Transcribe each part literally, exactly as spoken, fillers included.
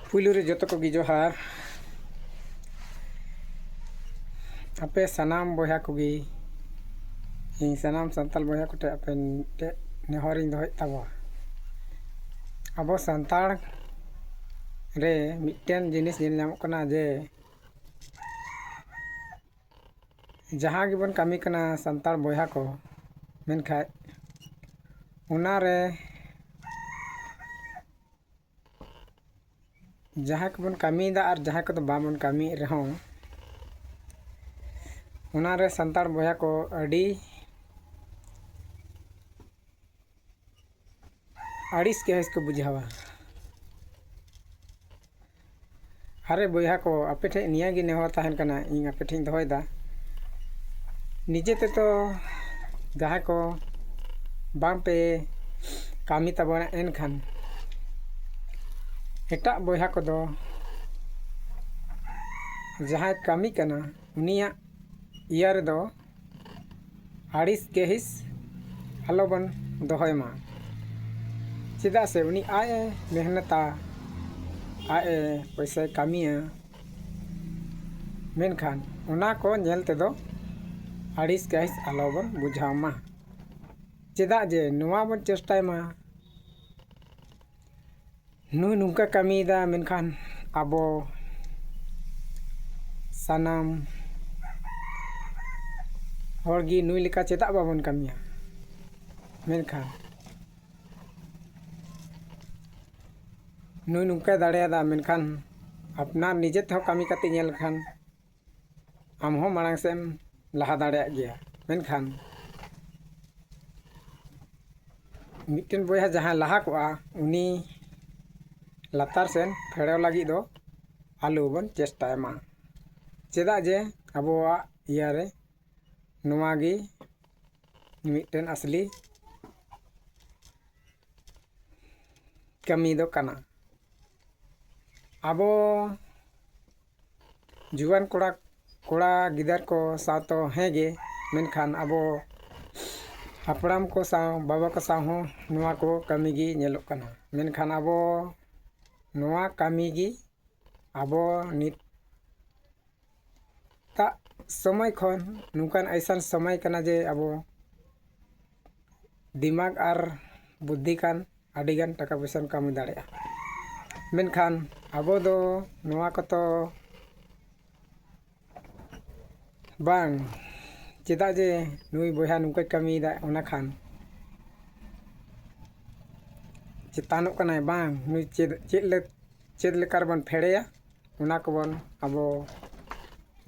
ᱯᱩᱭᱞᱩ ᱨᱮ ᱡᱚᱛᱚ ᱠᱚᱜᱮ ᱡᱚᱦᱟᱨ᱾ ᱟᱯᱮ ᱥᱟᱱᱟᱢ ᱵᱚᱭᱦᱟ ᱠᱚᱜᱮ, ᱤᱧ ᱥᱟᱱᱟᱢ ᱥᱟᱱᱛᱟᱲ ᱵᱚᱭᱦᱟ ᱠᱚᱴᱷᱮᱱ ᱟᱯᱮ ᱢᱤᱫᱴᱮᱡ ᱱᱮᱦᱚᱨᱤᱧ ᱫᱚᱦᱚᱭᱮᱫ ᱛᱟᱵᱚᱣᱟ᱾ ᱟᱵᱚ ᱥᱟᱱᱛᱟᱲ ᱨᱮ ᱢᱤᱫᱴᱮᱱ ᱡᱤᱱᱤᱥ ᱧᱮᱞ ᱧᱟᱢᱚᱜ ᱠᱟᱱᱟ ᱡᱮ, ᱡᱟᱦᱟᱸ ᱜᱮᱵᱚᱱ ᱠᱟᱹᱢᱤ ᱠᱟᱱᱟ ᱥᱟᱱᱛᱟᱲ ᱵᱚᱭᱦᱟ ᱠᱚ, ᱢᱮᱱᱠᱷᱟᱡ ᱚᱱᱟᱨᱮ ᱡᱟᱦᱟᱸ ᱠᱚᱵᱚᱱ ᱠᱟᱹᱢᱤᱭᱮᱫᱟ ᱟᱨ ᱡᱟᱦᱟᱸ ᱠᱚᱫᱚ ᱵᱟᱵᱚᱱ ᱠᱟᱹᱢᱤᱭᱮᱫ ᱨᱮᱦᱚᱸ, ᱚᱱᱟᱨᱮ ᱥᱟᱱᱛᱟᱲ ᱵᱚᱭᱦᱟ ᱠᱚ ᱟᱹᱰᱤ ᱟᱹᱲᱤᱥ ᱜᱮ ᱦᱮᱸᱥ ᱠᱚ ᱵᱩᱡᱷᱟᱹᱣᱟ᱾ ᱟᱨᱮ ᱵᱚᱭᱦᱟ ᱠᱚ, ᱟᱯᱮ ᱴᱷᱮᱱ ᱱᱤᱭᱟᱹ ᱜᱮ ᱱᱮᱦᱚᱨ ᱛᱟᱦᱮᱱ ᱠᱟᱱᱟ, ᱤᱧ ᱟᱯᱮ ᱴᱷᱮᱱ ᱤᱧ ᱫᱚᱦᱚᱭᱮᱫᱟ, ᱱᱤᱡᱮ ᱛᱮᱫᱚ ᱡᱟᱦᱟᱸᱭ ᱠᱚ ᱵᱟᱝ ᱯᱮ ᱠᱟᱹᱢᱤ ᱛᱟᱵᱚᱱᱟ, ᱮᱱᱠᱷᱟᱱ ᱮᱴᱟᱜ ᱵᱚᱭᱦᱟ ᱠᱚᱫᱚ ᱡᱟᱦᱟᱸᱭ ᱠᱟᱹᱢᱤ ᱠᱟᱱᱟ, ᱩᱱᱤᱭᱟᱜ ᱤᱭᱟᱹ ᱨᱮᱫᱚ ᱟᱹᱲᱤᱥ ᱠᱟᱹᱦᱤᱥ ᱟᱞᱚᱵᱚᱱ ᱫᱚᱦᱚᱭ ᱢᱟ᱾ ᱪᱮᱫᱟᱜ ᱥᱮ ᱩᱱᱤ ᱟᱡ ᱮ ᱢᱮᱦᱱᱚᱛᱟ, ᱟᱡ ᱮ ᱯᱚᱭᱥᱟᱭ ᱠᱟᱹᱢᱤᱭᱟ, ᱢᱮᱱᱠᱷᱟᱱ ᱚᱱᱟ ᱠᱚ ᱧᱮᱞ ᱛᱮᱫᱚ ᱟᱹᱲᱤᱥ ᱠᱟᱹᱦᱤᱥ ᱟᱞᱚᱵᱚᱱ ᱵᱩᱡᱷᱟᱹᱣ ᱢᱟ᱾ ᱪᱮᱫᱟᱜ ᱡᱮ ᱱᱚᱣᱟ ᱵᱚᱱ ᱪᱮᱥᱴᱟᱭ ᱢᱟ, ᱱᱩᱭ ᱱᱚᱝᱠᱟ ᱠᱟᱹᱢᱤᱭᱮᱫᱟ, ᱢᱮᱱᱠᱷᱟᱱ ᱟᱵᱚ ᱥᱟᱱᱟᱢ ᱦᱚᱲ ᱜᱮ ᱱᱩᱭ ᱞᱮᱠᱟ ᱪᱮᱫᱟᱜ ᱵᱟᱵᱚᱱ ᱠᱟᱹᱢᱤᱭᱟ? ᱢᱮᱱᱠᱷᱟᱱ ᱱᱩᱭ ᱱᱚᱝᱠᱟᱭ ᱫᱟᱲᱮᱭᱟᱫᱟ, ᱢᱮᱱᱠᱷᱟᱱ ᱟᱯᱱᱟᱨ ᱱᱤᱡᱮ ᱛᱮᱦᱚᱸ ᱠᱟᱹᱢᱤ ᱠᱟᱛᱮ ᱧᱮᱞ ᱞᱮᱠᱷᱟᱱ ᱟᱢ ᱦᱚᱸ ᱢᱟᱲᱟᱝ ᱥᱮᱫ ᱮᱢ ᱞᱟᱦᱟ ᱫᱟᱲᱮᱭᱟᱜ ᱜᱮᱭᱟ᱾ ᱢᱮᱱᱠᱷᱟᱱ ᱢᱤᱫᱴᱮᱱ ᱵᱚᱭᱦᱟ ᱡᱟᱦᱟᱸᱭ ᱞᱟᱦᱟ ᱠᱚᱜᱼᱟ, ᱩᱱᱤ ᱞᱟᱛᱟᱨ ᱥᱮᱱ ᱯᱷᱮᱰᱚᱜ ᱞᱟᱹᱜᱤᱫ ᱫᱚ ᱟᱞᱚ ᱵᱚᱱ ᱪᱮᱥᱴᱟᱭ ᱢᱟ᱾ ᱪᱮᱫᱟᱜ ᱡᱮ ᱟᱵᱚᱣᱟᱜ ᱤᱭᱟᱹ ᱨᱮ ᱱᱚᱣᱟ ᱜᱮ ᱢᱤᱫᱴᱮᱱ ᱟᱥᱞᱤ ᱠᱟᱹᱢᱤ ᱫᱚ ᱠᱟᱱᱟ᱾ ᱟᱵᱚ ᱡᱩᱣᱟᱹᱱ ᱠᱚᱲᱟ, ᱠᱚᱲᱟ ᱜᱤᱫᱟᱹᱨ ᱠᱚ ᱥᱟᱶ ᱛᱚ ᱦᱮᱸ ᱜᱮ, ᱢᱮᱱᱠᱷᱟᱱ ᱟᱵᱚ ᱦᱟᱯᱲᱟᱢ ᱠᱚ ᱥᱟᱶ, ᱵᱟᱵᱟ ᱠᱚ ᱥᱟᱶ ᱦᱚᱸ ᱱᱚᱣᱟ ᱠᱚ ᱠᱟᱹᱢᱤ ᱜᱮ ᱧᱮᱞᱚᱜ ᱠᱟᱱᱟ᱾ ᱢᱮᱱᱠᱷᱟᱱ ᱟᱵᱚ ᱱᱚᱣᱟ ᱠᱟᱹᱢᱤ ᱜᱮ ᱟᱵᱚ ᱱᱤᱛᱟᱜ ᱥᱚᱢᱚᱭ ᱠᱷᱚᱱ ᱱᱚᱝᱠᱟᱱ ᱟᱭᱥᱟᱱ ᱥᱚᱢᱚᱭ ᱠᱟᱱᱟ ᱡᱮ ᱟᱵᱚ ᱫᱤᱢᱟᱜᱽ ᱟᱨ ᱵᱩᱫᱽᱫᱷᱤ ᱠᱷᱟᱱ ᱟᱹᱰᱤᱜᱟᱱ ᱴᱟᱠᱟ ᱯᱚᱭᱥᱟᱢ ᱠᱟᱹᱢᱤ ᱫᱟᱲᱮᱭᱟᱜᱼᱟ᱾ ᱢᱮᱱᱠᱷᱟᱱ ᱟᱵᱚ ᱫᱚ ᱱᱚᱣᱟ ᱠᱚᱫᱚ ᱵᱟᱝ, ᱪᱮᱫᱟᱜ ᱡᱮ ᱱᱩᱭ ᱵᱚᱭᱦᱟ ᱱᱚᱝᱠᱟᱭ ᱠᱟᱹᱢᱤᱭᱮᱫᱟ, ᱚᱱᱟ ᱠᱷᱟᱱ ᱪᱮᱛᱟᱱᱚᱜ ᱠᱟᱱᱟᱭ ᱵᱟᱝ, ᱱᱩᱭ ᱪᱮᱫ, ᱪᱮᱫ ᱞᱮ-, ᱪᱮᱫ ᱞᱮᱠᱟ ᱨᱮᱵᱚᱱ ᱯᱷᱮᱲᱮᱭᱟ, ᱚᱱᱟ ᱠᱚᱵᱚᱱ ᱟᱵᱚ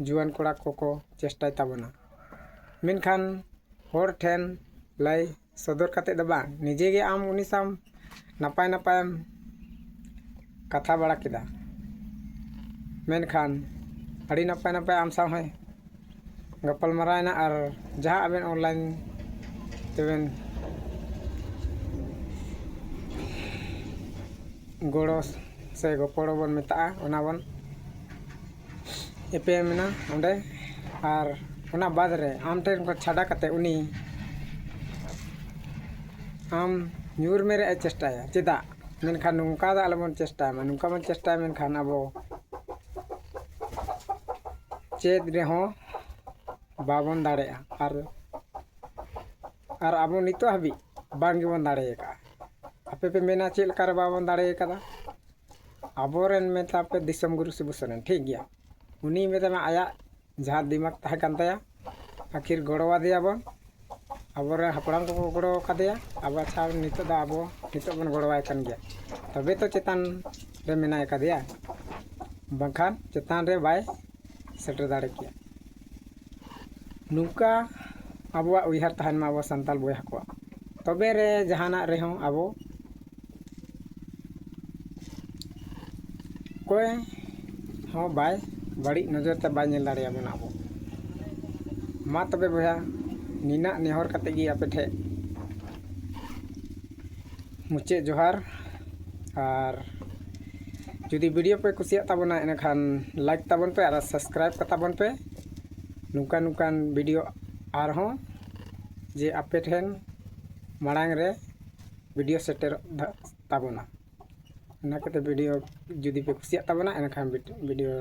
ᱡᱩᱣᱟᱹᱱ ᱠᱚᱲᱟ ᱠᱚᱠᱚ ᱪᱮᱥᱴᱟᱭ ᱛᱟᱵᱚᱱᱟ᱾ ᱢᱮᱱᱠᱷᱟᱱ ᱦᱚᱲ ᱴᱷᱮᱱ ᱞᱟᱹᱭ ᱥᱚᱫᱚᱨ ᱠᱟᱛᱮ ᱫᱚ ᱵᱟᱝ, ᱱᱤᱡᱮ ᱜᱮ ᱟᱢ ᱩᱱᱤ ᱥᱟᱶ ᱱᱟᱯᱟᱭ ᱱᱟᱯᱟᱭᱮᱢ ᱠᱟᱛᱷᱟ ᱵᱟᱲᱟ ᱠᱮᱫᱟ, ᱢᱮᱱᱠᱷᱟᱱ ᱟᱹᱰᱤ ᱱᱟᱯᱟᱭ ᱱᱟᱯᱟᱭ ᱟᱢ ᱥᱟᱶ ᱦᱚᱸᱭ ᱜᱟᱯᱟᱞ ᱢᱟᱨᱟᱣ ᱮᱱᱟ ᱟᱨ ᱡᱟᱦᱟᱸ ᱟᱵᱮᱱ online ᱛᱮᱵᱮᱱ ᱜᱚᱲᱚ ᱥᱮ ᱜᱚᱯᱚᱲᱚ ᱵᱚᱱ ᱢᱮᱛᱟᱜᱼᱟ, ᱚᱱᱟ ᱵᱚᱱ ᱮᱯᱮᱢ ᱮᱱᱟ ᱚᱸᱰᱮ᱾ ᱟᱨ ᱚᱱᱟ ᱵᱟᱫᱽ ᱨᱮ ᱟᱢ ᱴᱷᱮᱱ ᱠᱷᱚᱱ ᱪᱷᱟᱰᱟ ᱠᱟᱛᱮ ᱩᱱᱤ ᱟᱢ ᱧᱩᱨ ᱢᱮ ᱨᱮᱭᱟᱜ ᱮ ᱪᱮᱥᱴᱟᱭᱟ᱾ ᱪᱮᱫᱟᱜ? ᱢᱮᱱᱠᱷᱟᱱ ᱱᱚᱝᱠᱟ ᱫᱚ ᱟᱞᱚᱵᱚᱱ ᱪᱮᱥᱴᱟᱭ ᱢᱟ᱾ ᱱᱚᱝᱠᱟ ᱵᱚᱱ ᱪᱮᱥᱴᱟᱭᱟ, ᱢᱮᱱᱠᱷᱟᱱ ᱟᱵᱚ ᱪᱮᱫ ᱨᱮᱦᱚᱸ ᱵᱟᱵᱚᱱ ᱫᱟᱲᱮᱭᱟᱜᱼᱟ᱾ ᱟᱨ, ᱟᱨ ᱟᱵᱚ ᱱᱤᱛᱚᱜ ᱦᱟᱹᱵᱤᱡ ᱵᱟᱝ ᱜᱮᱵᱚᱱ ᱫᱟᱲᱮ ᱟᱠᱟᱫᱼᱟ᱾ ᱟᱯᱮ ᱯᱮ ᱢᱮᱱᱟ ᱪᱮᱫ ᱞᱮᱠᱟ ᱨᱮ ᱵᱟᱵᱚᱱ ᱫᱟᱲᱮ ᱟᱠᱟᱫᱟ? ᱟᱵᱚᱨᱮᱱ ᱢᱮᱛᱟ ᱯᱮ ᱫᱤᱥᱚᱢ ᱜᱩᱨᱩ ᱥᱤᱵᱩ ᱥᱚᱨᱮᱱ, ᱴᱷᱤᱠ ᱜᱮᱭᱟ, ᱩᱱᱤ ᱢᱮᱛᱟᱢᱟ ᱟᱭᱟᱜ ᱡᱟᱦᱟᱸ ᱫᱤᱢᱟᱜᱽ ᱛᱟᱦᱮᱸ ᱠᱟᱱ ᱛᱟᱭᱟ, ᱟᱹᱠᱷᱤᱨ ᱜᱚᱲᱚᱣᱟᱫᱮᱭᱟᱵᱚᱱ᱾ ᱟᱵᱚᱨᱮᱱ ᱦᱟᱯᱲᱟᱢ ᱠᱚᱠᱚ ᱜᱚᱲᱚ ᱟᱠᱟᱫᱮᱭᱟ, ᱟᱵᱚ ᱟᱪᱪᱷᱟ ᱱᱤᱛᱚᱜ ᱫᱚ ᱟᱵᱚ ᱱᱤᱛᱚᱜ ᱵᱚᱱ ᱜᱚᱲᱚᱣᱟᱭ ᱠᱟᱱ ᱜᱮᱭᱟ, ᱛᱚᱵᱮ ᱛᱚ ᱪᱮᱛᱟᱱ ᱨᱮ ᱢᱮᱱᱟᱭ ᱠᱟᱫᱮᱭᱟ, ᱵᱟᱝᱠᱷᱟᱱ ᱪᱮᱛᱟᱱ ᱨᱮ ᱵᱟᱭ ᱥᱮᱴᱮᱨ ᱫᱟᱲᱮ ᱠᱮᱭᱟ᱾ ᱱᱚᱝᱠᱟ ᱟᱵᱚᱣᱟᱜ ᱩᱭᱦᱟᱹᱨ ᱛᱟᱦᱮᱱ ᱢᱟ ᱟᱵᱚ ᱥᱟᱱᱛᱟᱲ ᱵᱚᱭᱦᱟ ᱠᱚᱣᱟᱜ, ᱛᱚᱵᱮ ᱨᱮ ᱡᱟᱦᱟᱱᱟᱜ ᱨᱮᱦᱚᱸ ᱟᱵᱚ ᱚᱠᱚᱭ ᱦᱚᱸ ᱵᱟᱭ ᱵᱟᱹᱲᱤᱡ ᱱᱚᱡᱚᱨ ᱛᱮ ᱵᱟᱭ ᱧᱮᱞ ᱫᱟᱲᱮᱭᱟᱵᱚᱱᱟ ᱟᱵᱚ᱾ ᱢᱟ ᱛᱚᱵᱮ ᱵᱚᱭᱦᱟ, ᱱᱤᱱᱟᱜ ᱱᱮᱦᱚᱨ ᱠᱟᱛᱮ ᱜᱮ ᱟᱯᱮ ᱴᱷᱮᱡ ᱢᱩᱪᱟᱹᱫ ᱡᱚᱦᱟᱨ᱾ ᱟᱨ ᱡᱩᱫᱤ video ᱯᱮ ᱠᱩᱥᱤᱭᱟᱜ ᱛᱟᱵᱚᱱᱟ, ᱮᱱᱠᱷᱟᱱ like ᱛᱟᱵᱚᱱ ᱯᱮ ᱟᱨ subscribe ᱠᱟᱛᱟ ᱵᱚᱱ ᱯᱮ᱾ ᱱᱚᱝᱠᱟᱱ ᱱᱚᱝᱠᱟᱱ video ᱟᱨᱦᱚᱸ ᱡᱮ ᱟᱯᱮ ᱴᱷᱮᱱ ᱢᱟᱲᱟᱝ ᱨᱮ video ᱥᱮᱴᱮᱨᱚᱜ ᱫᱷᱟ-, ᱛᱟᱵᱚᱱᱟ᱾ ᱚᱱᱟ ᱠᱟᱛᱮ video ᱡᱩᱫᱤ ᱯᱮ ᱠᱩᱥᱤᱭᱟᱜ ᱛᱟᱵᱚᱱᱟ, ᱮᱱᱠᱷᱟᱱ video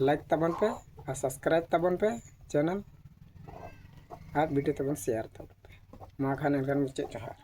like ᱛᱟᱵᱚᱱ ᱯᱮ ᱟᱨ subscribe ᱛᱟᱵᱚᱱ ᱯᱮ channel, ᱟᱨ video ᱛᱟᱵᱚᱱ share ᱛᱟᱵᱚᱱ ᱯᱮ᱾ ᱢᱟ ᱠᱷᱟᱱ ᱮᱱᱠᱷᱟᱱ ᱢᱩᱪᱟᱹᱫ ᱡᱚᱦᱟᱨ᱾